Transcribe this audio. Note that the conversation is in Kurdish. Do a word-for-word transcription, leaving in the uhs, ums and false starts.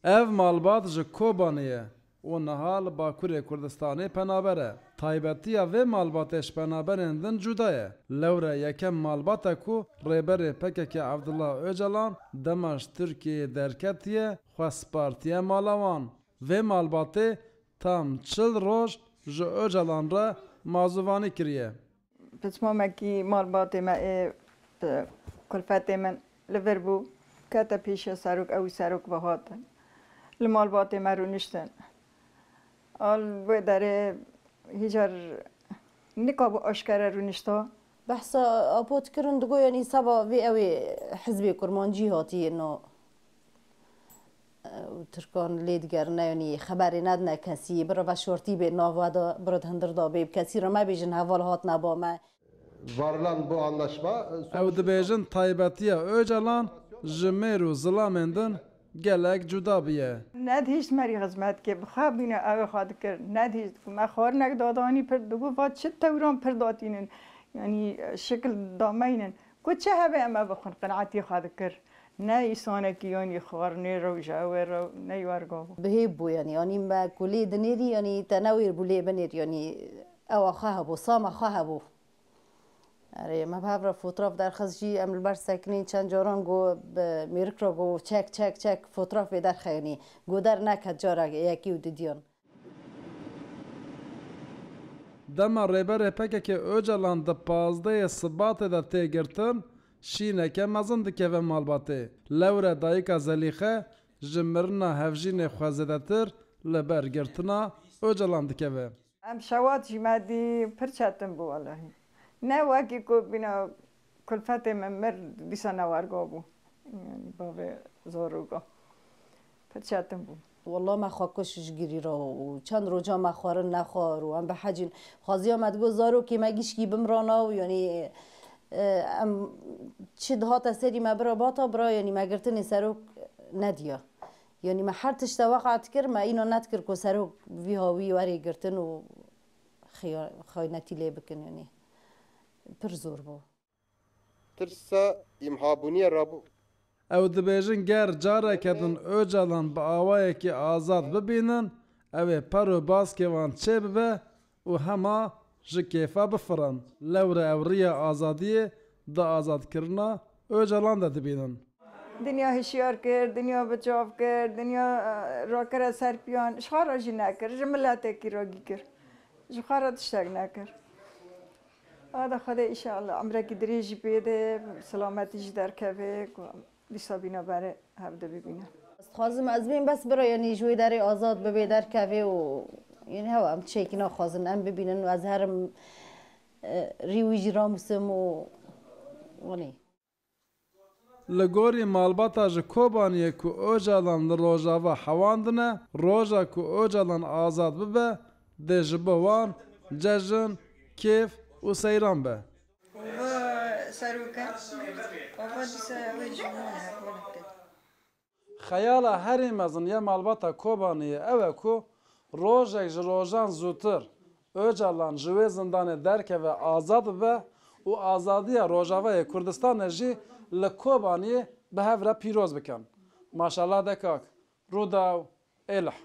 Ev malbat ji Kobanê ye û niha li Bakurê Kurdistanê penaber e. Taybetiya vê malbatê ji penaberên din cuda ye. Lewre yekem malbat e ku Rêberê P K K Evdullah Ocalan dema ji Tirkiyeyê derketiye, xwe spartiye mala wan. Vê malbatê tam çil roj ji Ocalan re mazûvanî kiriye. Pismamekî malbatê me ê, bi kulfetê min li vir bû, kete pêşiya serok, ew serok ve hatin. Li malbatê me rûniştin. Al wê derê hîcar nikabû aşkere rûnişta. Behsa Apo dikirin, digo, yanî seba vê ew ê hizbê kurmancî hatî no. Û Tirkan lê digerine, yanî xeberê nedine kesî, bira veşartî bê nava de, bira di hindir de bê, bi kesî re mebêjin heval hatine ba me. Varılan bu anlaşma, e, Ew dibêjin taybetiya Ocalan ji mêr û zilamên din gelek cuda bûye. Nedihîşt merî xizmet ke, bi xwe bîne ew ê xwe dikir. Nedihîşt ku me xwarinek dadanî pir digot, va çi tewran pir datînin. Yanî şikil dameynin. Ku çi hebe em ê bixwin, qenaetî xwe dikir. Ne îsanekî yanî xwarinê rew ji ew ê rew neywerga bû. Bi hêv bû, yanî, yanî me ku lê dinêrî, yanî te newêr bû lê binêr, yanî ewa xwe hebû, sama xwe hebû. Erê, me bi hev re fotraf derxist jî, em li ber sekinîn çend caran got, bi mêrik re got, çek, çek, çek, fotrafê derxe, yanî, got derneket cara yekî û didiyan. Dema Rêberê P K K Ocalan di pazdehê Sibatê de tê girtin, şîneke mezin dikeve malbatê. Lewre dayika Zelîxe ji mirina hevjînê xwe zêdetir li ber girtina Ocalan dikeve. Em şewat jî me dî pir çetin bû welahî. Ne wekî ku bîna kulfetê min mir dîsa newerga bû. Yanî bavê zaroka. Pir çetin bû. Wallah me xwe kuş ji girî re û çend roja me xwarin nexwar û em behecîn. Xwaziya me digot zarokê me gişkî bimrana û yanî, e, em çi dihate serî me bira bata bira yanî me girtinê serok nediya. Yanî me her tişte weqat kir, me îna nedikir ku serok vî hawî werê girtin û xiya-, xaynetî lê bikin yanî. Pir zor bû. Tirsa îmhabûniyê rabû. Ew dibêjin ger careke din Ocalan bi awayekî azad bibînin, ew ê per û baskê wan çêbibe û hema ji kêfa bifirin. Lewre ew riya azadiyê di azadkirina Ocalan de dibînin. Dinya hişyar kir, dinya bi çav kir, dinya, e, rakire ser piyan. Ji xwe re jî nekir, ji miletekî re gî kir. Ji xwe re tiştek nekir. Ada Xwedê îşallah emrekî dirêj jî pê de, silametî jî derkeve, ku dîsa bîna berê hev de bibîne. Ez dixwazim ez bêm bes bira, yanî ji wê derê azad bibê, derkeve û, yanî hewa em tiştekî naxwazin, em bibînin û ez herim, e, rî wî jî ramûsim û wanî. Li gorî malbata ji Kobaniyê ku Ocalan li Rojava hewandine, roja ku Ocalan azad bibe, dê ji bo wan cejn, kêf û seyran be. Ova serok e, ova dîsa wê cî wan e, wan e. Xeyala herî mezin ya malbata Kobaniyê ew e ku rojek ji rojan zûtir Ocalan ji wê zindanê derkeve, azad bibe û azadiya Rojavayê Kurdistanê jî li Kobaniyê bi hev re pîroz bikin. Maşallah de kak. Rûdaw, Êlih.